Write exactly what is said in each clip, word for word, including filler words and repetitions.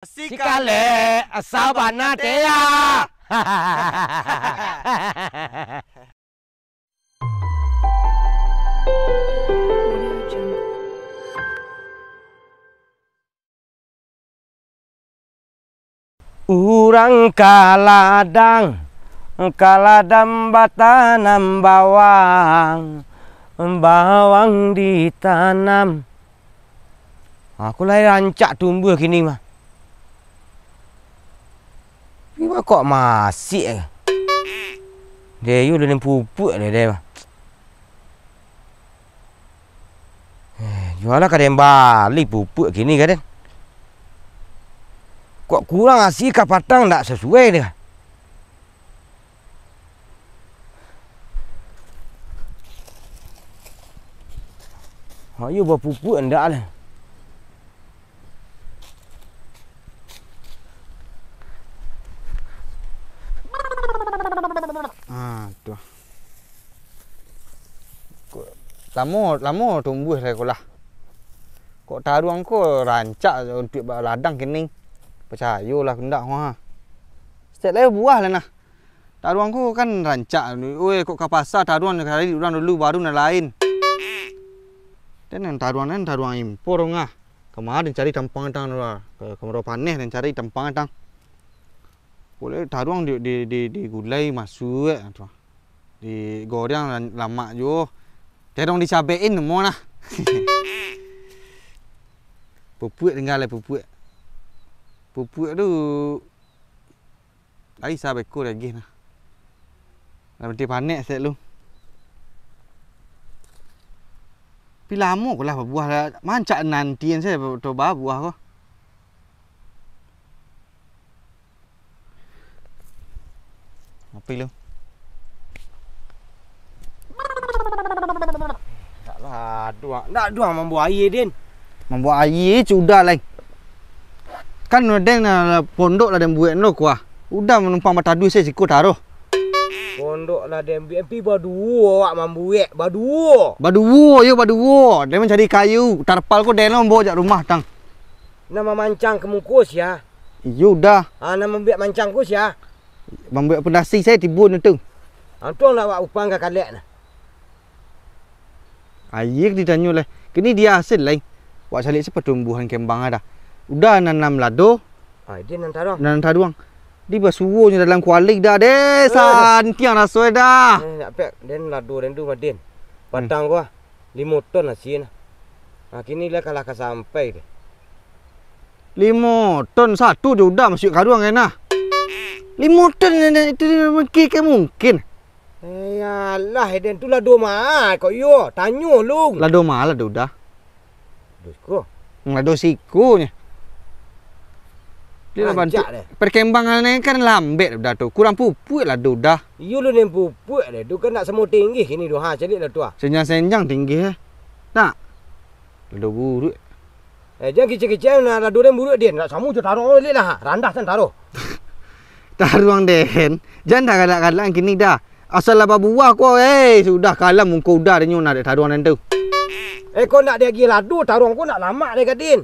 Sikalek sabana tea. Urang ka ladang, ka ladang batanam bawang, bawang ditanam. Ha, ko lai rancak tumbuah kini mah. Tapi kok masih, eh. Deh, yo, den pupuak deh, deh, mah. Eh, jualah ka den bali pupuak kini ka den. Kok kurang asie ka patang ndak sasuai deh. Ha, iyo bapupuak ndak lah. Ah, tu. Ko-, lamo, lamo tumbuah lai ko lah. Kok taruang ko rancak untuak baladang kini. Picayolah, ndak, ha. Stek lai buah lah nah. Taruang ko kan rancak. Oi, kok ka pasa taruang cari urang dulu, baru nan lain. Den nan taruang, nan taruang impor ngah. Kamarin cari tampang tang lah. Ka, ka Muaro Paneh den cari tampang tang. Buliah taruang di, di, di, digulai masuak tu. Digoreng la-, lamak juo. Terong dicabekin namo nah. Pupuak tingga lai pupuak. Pupuak tu lai sabeko dagih nah. Lah berenti panek sek lu. Tapi lamo ko lah babuah lah. Mancak nantian sajo tu babuah ko. Api lu. Ndak lah, aduah. Ndak aduah mambuek aia, Din. Mambuek aia sudah lai. Kan den, ah, pondok lah den buek lo kuah. Udah manumpang bataduah se siko taruh. Pondok lah den buek, tapi baduo awak mambuek, baduo. Baduo, yo baduo. Den mancari kayu, tarpal ko den lo bawa jak rumah tang. Nan mamancang ka muko sia? Iyo, udah. Ah, nan mambuek mancang ko sia? Mambuek pondasi sajo tibo nyo tu. Antuang nak wak upang ka kalek nah. Aia ditanyo lai. Kini dia hasil lai. Wak caliak se patumbuahan kembang dah. Udah nanam lado. Ah, dia nan taruang. Nan taruang. Di basuo nyo dalam kuali dah deh. Eh. Santiang raso dah. Eh, nak pek den lado den tu, Madin. Hmm. Batang ko ah. Limo ton hasilnyo. Ha, kini lah kalah ka sampai tu. Limo ton, satu jo udah masuak karuang kan nah. Limo ton itu mungkin ke mungkin. Eh, alah, den tu lado ma kok iyo, tanyo lu. Lado ma lado udah. Lado siko. Hmm, lado siko nyo. Dia lah bantu. Rancak deh. Perkembangan ni kan lambek udah tu. Kurang pupuak lado udah. Iyo lu nan pupuak deh. Tu kan nak samo tinggi kini tu. Ha, caliak lah tu ah. Senjang-senjang tinggi eh. Nak. Lado buruak. Eh, jan kicik-kicik nak lado den buruak, Din. Nak samo jo taruang liak lah. Randah san taruh. Taruang den. Jan dah galak-galak kini dah. Asal lah babuah ko, eh, sudah kalam muko udah den nyo nak dek taruang den tu. Eh, ko nak diagiah lado, taruang ko nak lamak dek ka Din.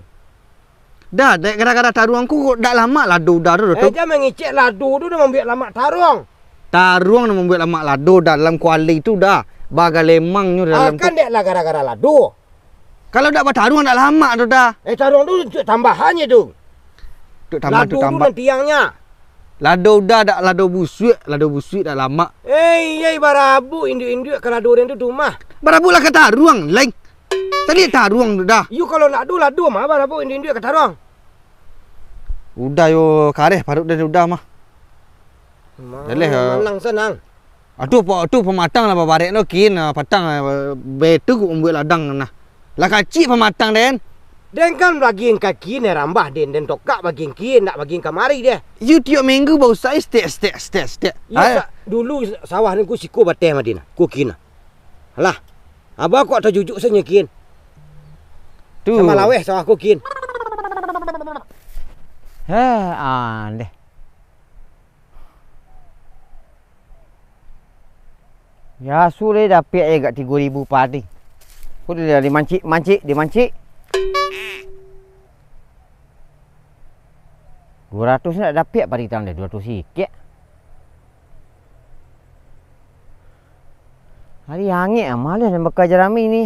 Dah, dek gara-gara taruang ko dak lamak lado udah tu, eh, tu. Jan mangicek lado tu dah mambuek lamak taruang. Taruang nan mambuek lamak lado dalam kuali tu dah. Bagalemang nyo dalam tu. Ah, kan dek lah gara-gara lado. Kalau dak bataruang dak lamak tu dah. Eh, taruang tu untuak tambahannyo tu. Untuak tambah, untuak tambah. Lado tu nan tiangnyo. Lado udah dak lado busuak, lado busuak dak lamak. Eh, iyo, barabuik induak-induak ka lado den tu tu mah. Barabuik lah ka taruang, lai. Tadi taruang tu dah. Iyo, kalau nak ado lado mah barabuik induak-induak ka taruang. Udah yo kareh paruik den udah mah. Ma-, Dah leh, eh. Manang sanang. Ah, tu pa-, tu pamatang lah babarek no kin, ah, patang, ah, betu ku mambuek ladang nah. Lah kacik pamatang den. Den kan bagian ka kin, eh, rambah den, den tokak bagian kin, nak bagian kamari deh. Yu tiok minggu bausak, eh, stek, stek, stek, stek. Iyo, ah. Sa-, dulu sawah ni ku siko bateh mah den, ku kin. Alah, abah kok tajujuk sanyo kin. Tu. Samo laweh sawah ku kin. Heh, andeh. Ya, sudah dapek je gak tigo ribu padi. Ko dia dimancik, mancik, dimancik. Duo ratuih ndak dapek padi tang deh, duo ratuih sikek. Ari angek ah, malas nak baka jarami ni.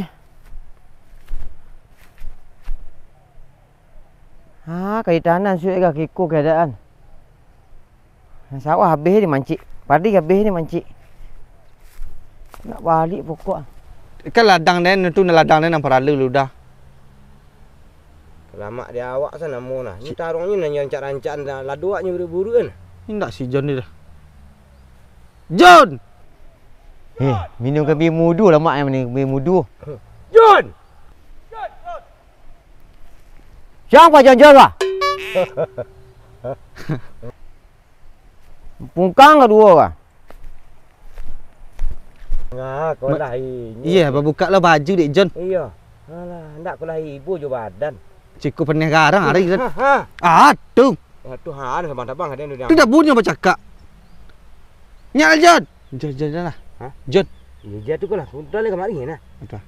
Ha, ka ditanam suik ka kiko keadaan. Sawah abih dimancik, padi abih dimancik. Nak baliak pokok. Kan ladang den tu, ladang den nan paralu lu dah. Lamak di awak sa namo nah. Nyo taruang nyo nan rancak-rancak, lado awak nyo buruak-buruak kan. Indak si John ni dah. John! Eh, minum kopi mudo lamak nyo, minum kopi mudo. John! Siapa John-John lah? Pungkang kaduo ka. Nah, kau Ma-, lah inyo. Iya, babukak lah baju dek John. Iya. Alah, ndak kau lah ibo jo badan. Ciko peneh garang hari kan. Ha, ha. Aduh. Aduh, ha, ada sabang-sabang ada yang Tu dah bunyi bacakak. Nyak lah, John. John, John, John lah. Hah? John. Iya, dia tu kau lah. Udah lah kamari nah. Udah.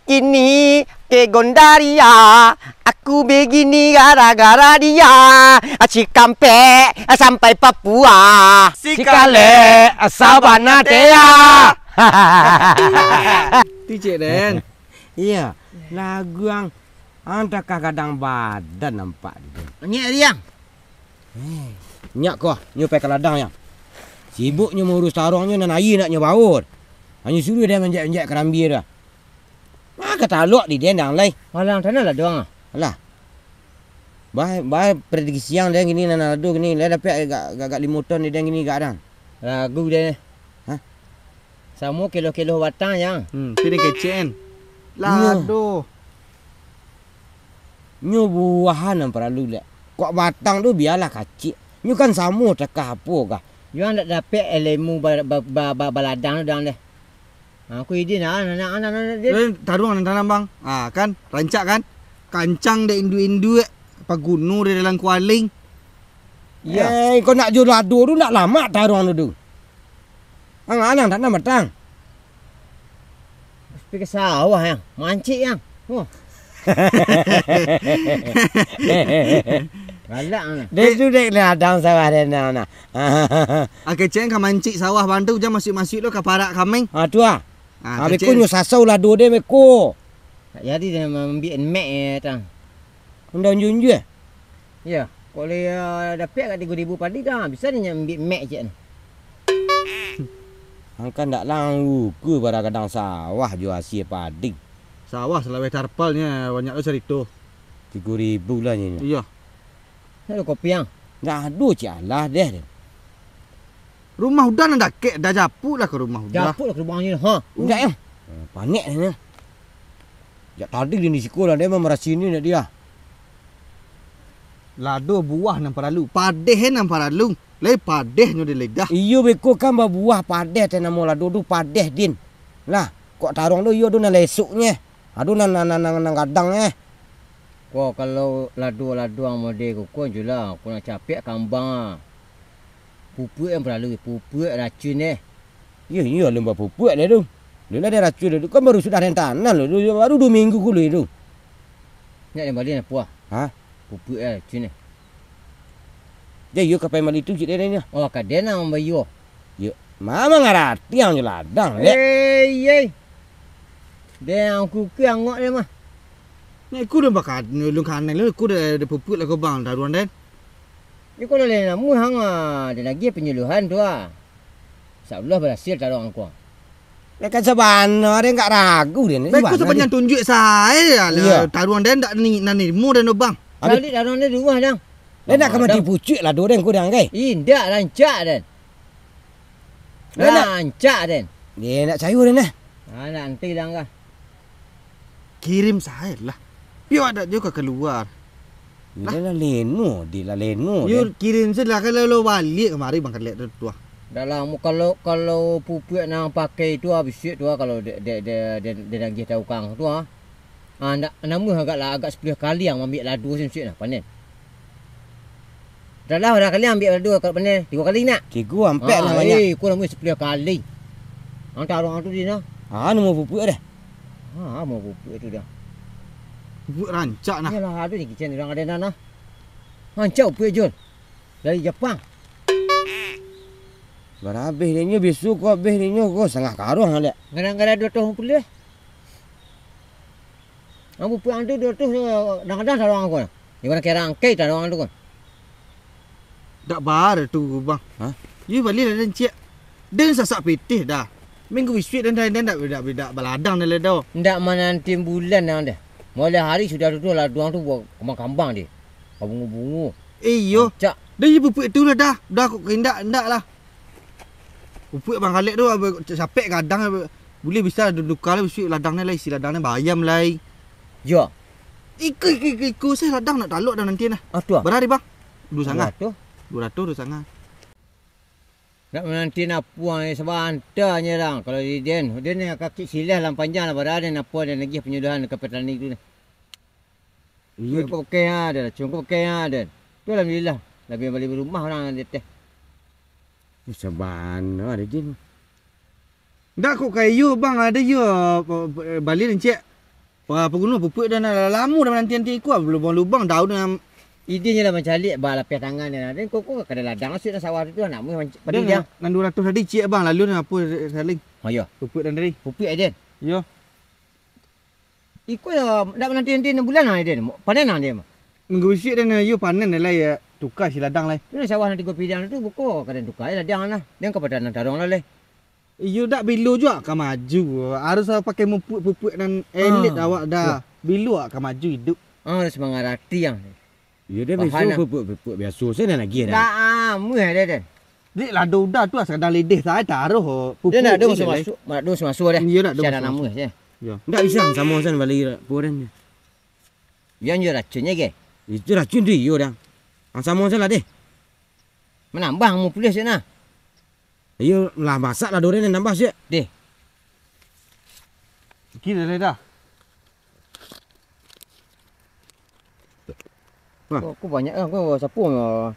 Kini ke Gondaria, aku begini gara-gara dia. Cikampek sampai Papua. Si Kalek sabana tea. Ti cek den. Iya, lagu ang, ang takah gadang badan nampak tu. Nyek riang. Eh, nyak ko, nyo pai ka ladang nyo. Sibuk nyo maurus taruang nyo, nan aia nak nyo baur. Hanyo suruah dia manjak-manjak karambia dah. Maka talok di den dang lai. Malang tanah ladang ah. Alah. Bah, bah prediksi siang den gini nan ado gini, lai dapek agak, agak, agak limo ton di den gini agak dang. Lagu den. Hah? Samo kilo-kilo batang yang. Hmm, tu den kecek kan. Lah Iyo. aduh. Nyo buahan nan paralu dek. Kok batang tu bialah kacik. Nyo kan samo takah apo kah. Yo ndak dapek ilmu ba-, ba-, ba-, ba-, baladang tu dang deh. Ha, aku idin ah, anak, anak, anak, anak, dia. Eh, taruang nan tanam, Bang. Ah, kan? Rancak, kan? Kancang dek induak-induak. Paguno dek dalam kualing. Iya. Eh, kau nak jo lado tu, nak lamak taruang tu, tu. Ang anang tanam batang. Pai ka sawah, yang. Mancik, yang. Huh. Galak, ang. Dia tu dek ladang sawah dia, nah, nah. Ah, kecek ka mancik sawah bantu, jan masuak-masuak lo ka parak kameng. Ah, tu ah. Ah, Habis kecek. Ko nyo sasau lado dia, beko. Tak jadi dia mambiak mek, eh, tang. Undang junjung, eh? Iyo, kok lai, ah, dapek agak tigo ribu padi dah, bisa nyo ambiak mek cek ni. Angkan ndak langgu ke bara gadang sawah jo asie padi. Sawah salaweh tarpalnyo, banyak lo carito. Tigo ribu lah nyo. Iyo. Nak ado kopi, ang? Ndak ado, cik alah deh. Rumah Uda nan dakek, dah japuik lah ka rumah Uda. Japuik lah ka rumah nyo, ha. Indak, eh. Panek nyo. Jak tadi di siko lah, dia mamarasi ni nak dia. Lado buah nan paralu, padeh nan paralu. Lai padeh nyo di lidah. Iyo, beko kan babuah padeh, teh namo lado tu padeh, Din. Lah, kok taruang tu iyo tu nan lesuknyo. Ado nan, nan, nan, nan, nan gadang, eh. Ko kalau lado-lado ang mode ko, ko juo lah, ko nak capek kambang ah. Pupuak yang paralu, pupuak racun eh. Iyo, iyo, alun bapupuak deh tu. Alun lah ado racun deh tu. Kan baru sudah den tanam lo tu, baru duo minggu ko lai tu. Nyak den bali apo ah? Ha? Pupuak eh, racun eh. Jan iyo ka pai mali tu, cik den nyo. Oh, ka den nan mambayia. Yo, ma mangarati ang jo ladang, dek. Ei, ei. Den ang kuku angok den mah. Nyo iku den baka-, alun kanai lo, iku den, den pupuak lah ko bang, taruang den. Iko lah lain namuah ang ah, den agiah panyuluhan tu ah. Insya Allah barasil taruang ko. Lah kan sabana den agak ragu den. Baik, ko sapanjang tunjuak sae lah, Iyo. taruang den dak ni, nan ilmu den tu bang. Habis Balik taruang den di rumah dang. Lah nak ka mati pucuak lah, den ko dang, kai? Indak, rancak den. Lah nak Rancak den. Dia nak sayur den, eh? Ah, nak nanti lah, angah. Kirim sae lah. Pio adak juo ka kalua. Lah. Lah leno, di lah leno. Yo, kirim sae lah, kalau lo baliak kamari bang kalek tu, tu ah. Dah lah, mu-, kalau, kalau pupuak nan pakai tu ah, bisuak tu ah, kalau de, de, de, de, de nagih tukang tu ah. Ah, ndak, namuah agak lah, agak sapuluah kali ang maambiak lado se masuak nah, panen. Dah lah, urang kali ambiak lado, kalau panen, tigo kali nak. Tigo, ampek lah banyak. Eh, kurang lebih sapuluah kali. Ang taruang tu di nah. Ah, namo pupuak dah. Ah, namo pupuak tu dah. Pupuak rancak nah. Iyolah, ado ni kicen urang ado nah, nah. Rancak upuik, Jun. Dari Japang. Bara abih dinyo, biaso ko abih dinyo ko satangah karuang alek. Kadang-kadang duo ratus limo puluah. Ang upuik ang tu duo ratus, kadang-kadang taruang ko. Di ma kiro angkai taruang tu ko. Dak bara tu, Bang. Hah? Yo, bali lah den ciek. Den sasak pitih dah. Minggu bisuak den, den, den dak, dak, dak baladang den lai doh. Ndak mananti bulan ang deh. Mulai hari sudah tu, tu laduang tu buah kambang-kambang deh. Babungo-bungo. Iyo. Rancak. Den yo pupuak tu lah dah. Dah kok indak, indak lah. Pupuak Bang Kalek tu, abe, sapek gadang, abe, buliah bisa duduka lah bisuak ladang ni lah, isi ladang ni bayam lai. Yo. Iko, iko, iko, iko, se ladang nak talok dah nanti nah. Ah, tu ah. Bara, Bang? Duo satangah. Duo ratus. Duo ratus, duo satangah. Nak mananti napuang ni sabanta nyo, Dang. Kalau di den, den ni kaki sileh lah panjang lah, bara den napuang den agiah panyudahan ka patani tu ni. Iyo. Ko pakai ha, den. Cuma ko pakai ha, den. Tu alhamdulillah. Labiah bali rumah urang di ateh. Sabana ado, Din. Ndak kok kayo, Bang, ado yo, bali den ciek. Wah, paguno pupuak dah lah lamo dah mananti-nanti iko, lubang-lubang daun nan. Idin je lah mancaliak, ba lapeh tangan dia. Den kok, kok kada ladang asuak dalam sawah tu, tu anak mu yang manc-, padi dia. Nan duo ratus tadi ciek, Bang, lalu nan apo saling. Oh, iyo. Pupuak dan tadi. Pupuak, Idin. Iyo. Iko yo, ndak mananti-nanti enam bulan lah, Idin. Panen lah dia. Minggu bisuak dan yo panen lah, yo tuka isi ladang lah. Tu sawah nan tigo pidang tu, buko kada tuka ladang lah. Dia ka padanan taruang lah, leh. Iyo, dak bilo juo ka maju. Harus pakai pupuak-pupuak nan elit awak dah. Bilo ka maju iduik. Ah, harus mangarati yang. Iyo, dia biaso pupuak-pupuak biaso sajo nan agiah dah. Dak amuah dah, dah. Dek, lado udah tu, sakadar lideh sajo taruh pupuak. Dia ndak ado masuk-masuk, ndak ado masuk-masuk dah. Iyo, ndak ado masuk-masuk. Sia dah namuah sajo. Iyo. Ndak bisa samo sajo bali pupuak. Yang yo racun je, ke? Itu racun tu iyo dah. Ang samo sajo lah deh. Manambah amuah pulih sajo nah. Iyo, lah masak lah duren nambah siak. Deh. Kira lah dah. Wah. Kok, kok banyak lah, kok sapu lah.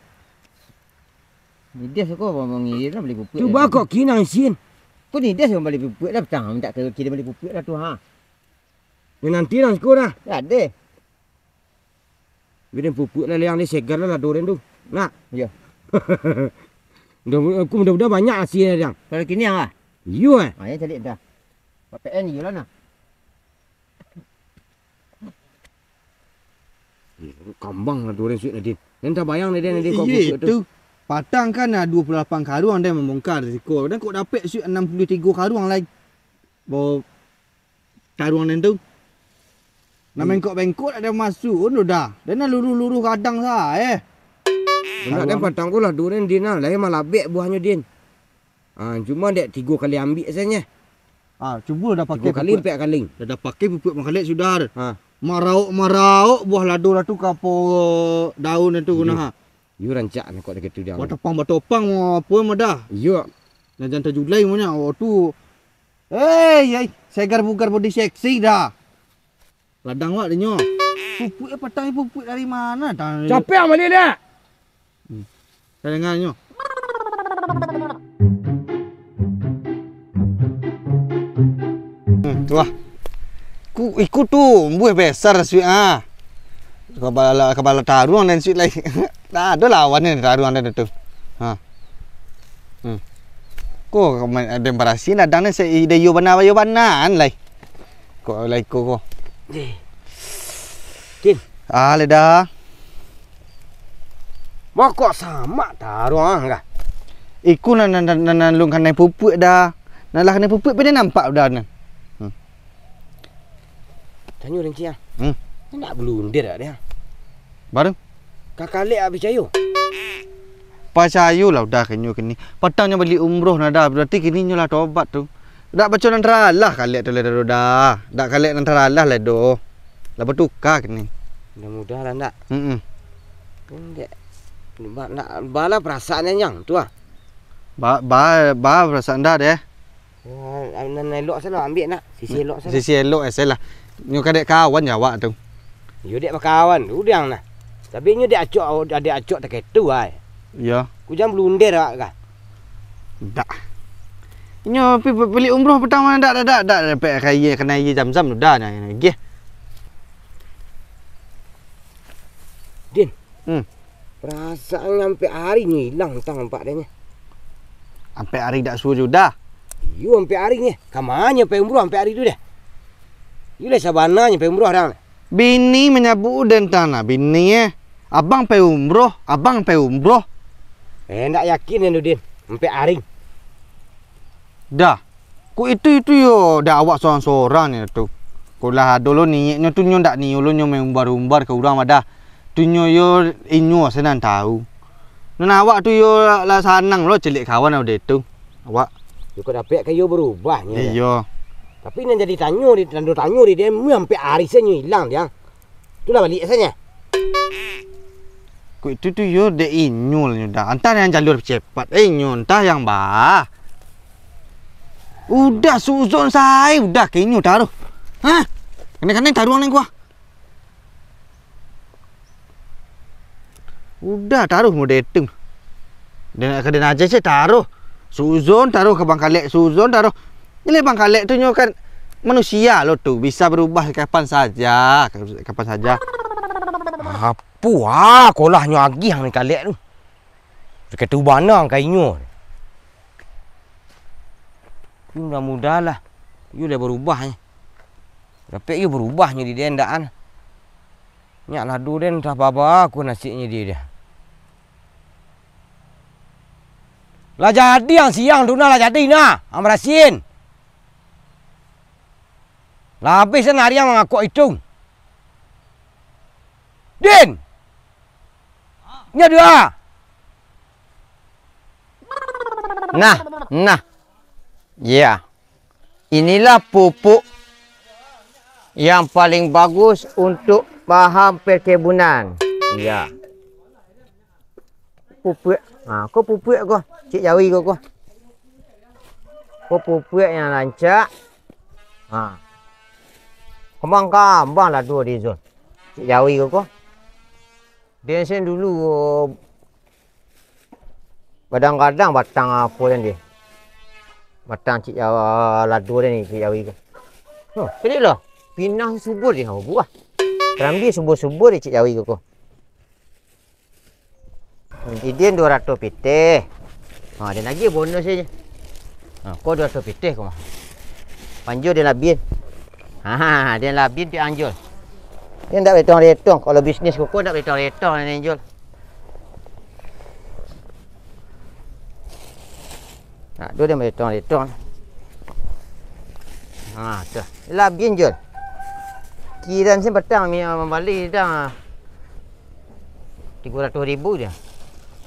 Nides kok mangirim lah bali pupuak. Cubo kok kinang isin. Kok nides kok bali pupuak lah, patang mintak ka kiri bali pupuak lah tu, ha. Yo nanti lah siko dah. Ya deh. Biden pupuak lah, liang deh, segar lah lado den tu. Nak? Iyo. Mudah-, aku mudah-mudahan banyak hasilnyo, Dang. Kalau kini ah? Iyo, eh. Ah, yo caliak dah. P P N iyo lah nah. Iyo, kambang lado den suik nadin. Den tabayang nadin, nadin kok iyo pupuak tu. Patang kan, ah, duo puluah lapan karuang den mambongkar siko. Den kok dapek suik anam puluah tigo karuang lai. Bao taruang den tu. Nan bengkok-bengkok dak ado masuak tu dah. Den nan luruih-luruih gadang sae. Benar, den patang ko lah duo den, Din, ah. Lai malabek buahnyo, Din. Ah, cuma dek tigo kali ambiak sajo. Ah, cubo dah pakai tigo kali, ampek kali. Dah, dah pakai pupuak mangkalek sudah. Ha. Marauk-marauk buah lado lah tu ka apo daun tu nah. Iyo, rancak nak kok dek itu dia. Batopang-batopang apo mah dah. Iyo. Nah, jantan julai mah nyo, oh, tu. Hei, hei, segar bugar body seksi dah. Ladang awak dinyo. Pupuak patang, pupuak dari ma dah? Capek amat dia dah. Hmm. Saya dengar nyo. Hmm, tu lah. Ku, iku tu, buah besar suik ah. Kapala, kapala taruang dan suik lai. Dak ado lawan ni taruang dan tu. Ha. Hmm. Ko, den barasian ladang ni, se-, ide yo bana, yo bana lai. Ko lai ko, ko. Din. Ah, leda. Mokok samak taruang kah? Iku nan, nan, nan, nan, nan lun kanai pupuak dah. Nan lah kanai pupuak, pede nampak dah nan. Hmm. Tanyo Rinci ah. Hmm. Ndak blunder dak dia? Baru? Kakalek ah picayo. Pacayo lah udah kanyo kini. Patang nyo bali umroh nah dah, berarti kini nyo lah tobat tu. Dak baco nan taralah kalek tu lah dah. Dak kalek nan taralah lah doh. Lah batuka kini. Mudah-mudah lah ndak. Heeh. Ndak. Ba-, ndak bala perasaan yang tu ah. Ba, ba, ba perasaan dah deh. Ya, nan elok salah ambiak nak. Sisi elok salah. Sisi elok salah. Nyo kadek kawan je awak tu. Yo dek bakawan, udang nah. Tapi nyo dek acok, dek acok taketu ai. Iyo. Ku jan blunder awak kah? Dak. Inyo pi, pi, pili umroh patang mah dak, dak, dak, dak dapek ka aia, kanai aia Zam-Zam tu dah nah, geh. Din. Hmm. Parasaan ampek ari nyo ilang antah nampak deh nyo. Ampek ari dak suo jo dah. Iyo, ampek ari nyo. Ka ma nyo pai umroh ampek ari tu deh? Iyo lah sabana nyo pai umroh dang. Bini manyabuik den tana, bini eh. Abang pai umroh, abang pai umroh. Eh, ndak yakin den tu, Din. Ampek ari. Dah. Kok itu, itu yo dak awak sorang-sorang nyo tu. Kok lah ado lo niaiknyo tu, nyo ndak nio lo nyo maumbar-umbar ka urang badah. Tu nyo yo inyo se nan tau. Nan awak tu yo lah sanang lo caliak kawan ado tu. Awak. Yo kok dapek ka yo barubah nyo. Iyo. Tapi nan jadi tanyo di, tando tanyo di den, ampek ari se nyo ilang, Diang. Tu lah baliak sajo. Kok itu tu yo dek inyo lah nyo dah. Antah yang jalur cepat, eh, inyo, antah yang bah. Udah suzon sai, udah ka inyo taruh. Hah? Kanai-kanai taruh ni gua. Udah taruh model tu. Den nak ka den aja se taruh. Suzon taruh ka Bang Kalek, suzon taruh. Jadi Bang Kalek tu nyo kan manusia lo tu, bisa barubah kapan saja, kapan saja. Apo ah, kolahnyo agiah ni Kalek tu. Sakatu bana ka inyo. Tapi mudah-mudahan lah, iyo lah barubah nyo. Dapek iyo barubah nyo di den daan. Nyak lado den antah baa ko nasibnyo di den. Lah jadi ang siang tu nah, lah jadi nah, ang barasin. Lah abih se nari ang mangakok itu. Din! Nyo dua! Nah, nah. Ya. Inilah pupuk yang paling bagus untuk bahan perkebunan. Ya. Pupuak. Ha, ko pupuak ko. Cik jawi ko, ko. Ko pupuak yang rancak. Ha. Kambang-kambang lah tu di zon. Cik jawi ko, ko. Den sen dulu, kadang-kadang batang apo tadi. Batang cik jawa lado tadi, cik jawi ko. Huh, tadi lah. Pinang subur di buah. Karambia subur-subur di cik jawi ko, ko. Idin duo ratuih pitih. Ha, den agiah bonus sajo. Ha, ko duo ratuih pitih ko mah. Panjo den labian. Ha, den labian pi anjol. Den ndak berhitung-hitung. Kalau bisnis ko, ko ndak berhitung-hitung den anjol. Nah, tu dia malitung-litung. Ha, tu. Labian, Jul. Kiran sen patang mi mambali dah. Tigo ratuih ribu dia.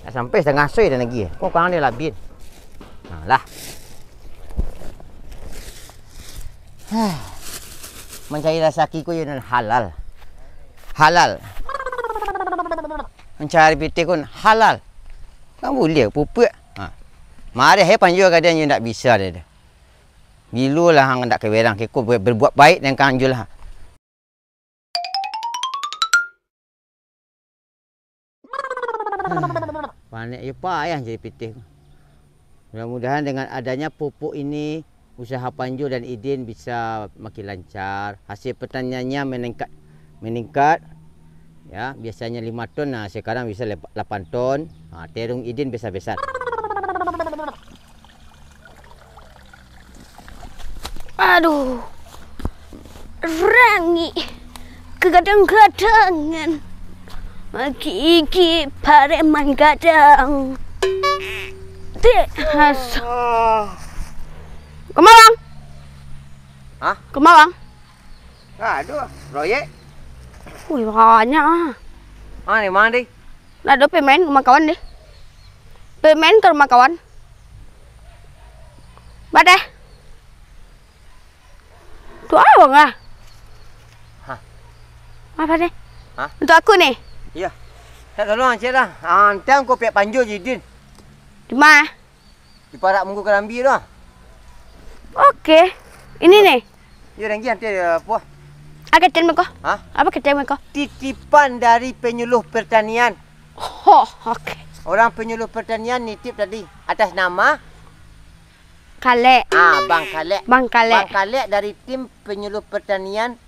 Nak sampai satangah soi dah lagi. Kok kurang dia labian. Ha, lah. Mancari rasaki ko yo nan halal. Halal. Mancari pitih ko nan halal. Kan buliah pupuak. Ha. Marah eh panjua ka dia, ndak bisa dia tu. Gilo lah hang ndak kaberang keko ber-, berbuat baik dengan kanjul lah. Panek je payah jadi pitih. Mudah-mudahan dengan adanya pupuk ini, usaha Panjul dan Idin bisa makin lancar, hasil pertaniannya meningkat, meningkat. Ya, biasanya lima ton, nah, sekarang bisa lep-, lapan ton. Ha, terung Idin besar-besar. Aduh, rangik, kagadang-gadangan, magigi pareman gadang. Dek, has-, kemawang? Hah? Kemawang? Aduh, proyek. Wih, banyak ah. Ah, di mana, Dek? Nak ado pemain rumah kawan deh. Pemain ke rumah kawan. Badeh. Tu abang lah. Hah? Apa deh? Hah? Untuk aku nih. Iya. Tak tolong cek lah. Ah, nanti aku pihak panjul je, Din. Di mana? Di parak munggu karambia tu ah. Oke. Ini nih. Yo, Renggi, nanti ada apa? Apa kecil mereka? Hah? Apa kecil mereka? Titipan dari penyuluh pertanian. Oh, oke. Orang penyuluh pertanian nitip tadi atas nama Kalek. Ah, Bang Kalek. Bang Kalek. Bang Kalek dari tim penyuluh pertanian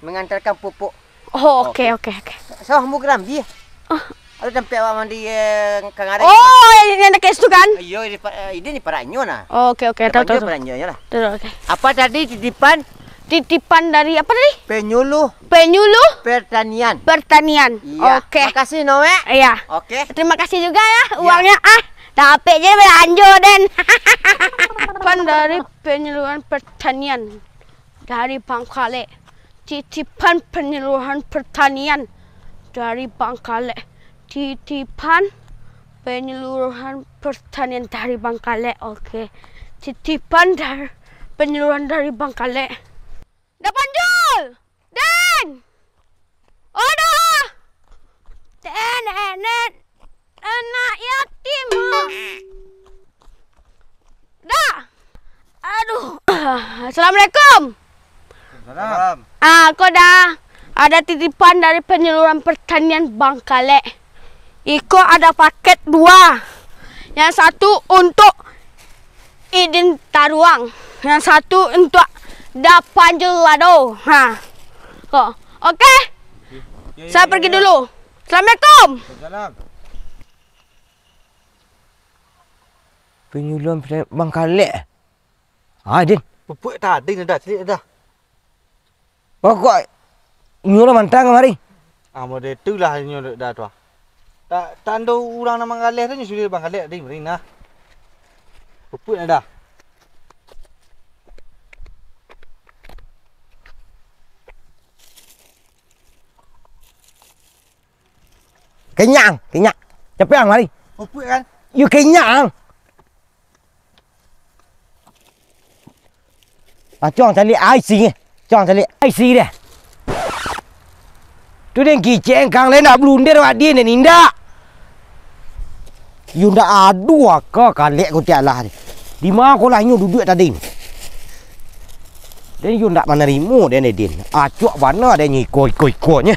mengantarkan pupuk. Oh, oke, oke, oke. Sawah munggu karambia. Oh, Ado tampek awak mandi, eh, Kang Arek. Oh, yang, yang dekat situ kan? Iyo, di pa-, eh, ini ni paraknyo nah. Oh, oke, oke, tahu, tahu, tahu. Paraknyo lah. Tahu, oke. Apa tadi titipan? Titipan dari apa tadi? Penyuluh. Penyuluh? Pertanian. Pertanian. Iya. Oke. Makasih, Noe. Iya. Oke. Terima kasih juga ya, iya, uangnya. Ah, dapek je balanjo, Den. Titipan dari penyuluhan pertanian dari Bangkalek. Titipan penyuluhan pertanian dari Bangkalek. Titipan penyuluhan pertanian dari Bangkalek. Oke. Titipan dari penyuluhan dari Bangkalek. Dah Panjul! Den! Aduh! Den, Den, Den. Anak yatim, ah. Dah. Aduh. Assalamualaikum. Salam. Ah, ko dah ada titipan dari penyuluhan pertanian Bangkalek. Iko ada paket dua. Yang satu untuk Idin Taruang, yang satu untuk Dapan Jelado. Ha. Ko. Oke? Oke. Ya, ya, saya ya, pergi ya, dulu. Assalamualaikum. Waalaikumsalam. Penyuluhan Bangkalek. Ah, Din. Pupuak tadi ni dah, caliak dah. Pokok inyo lah mantang kamari. Ah, model tu lah inyo dek dah tu ah. Tak, tando urang nan manggaleh tu nyo sudah manggaleh tadi mari nah. Pupuak dah. Kenyang, kenyang. Capek ang mari. Pupuak kan? Yo kenyang. Ah, cuang caliak ai si, eh. Cuang caliak ai si deh. Tu den kicek kang lai nak blunder wak din indak. Yo ndak ado aka kalek ko tiak lah ni. Di ma ko lah inyo duduak tadi ni. Den yo ndak manarimo den, den. Acuak bana den nyo iko, iko, ikonyo.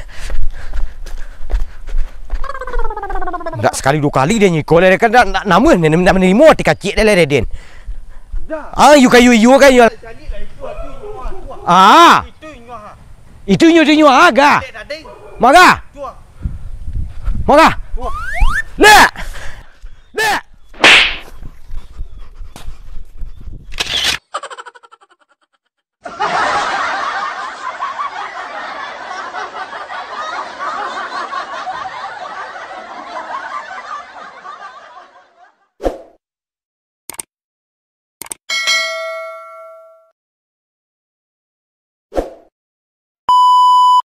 Ndak sakali duo kali den nyo iko lai, kan ndak, ndak namuah den, ndak manarimo ati kacik den lai, den. Ah, yu kayu yu kan yu. Ah. Itu inyo, itu inyo aga. Maga. Maga. Lek.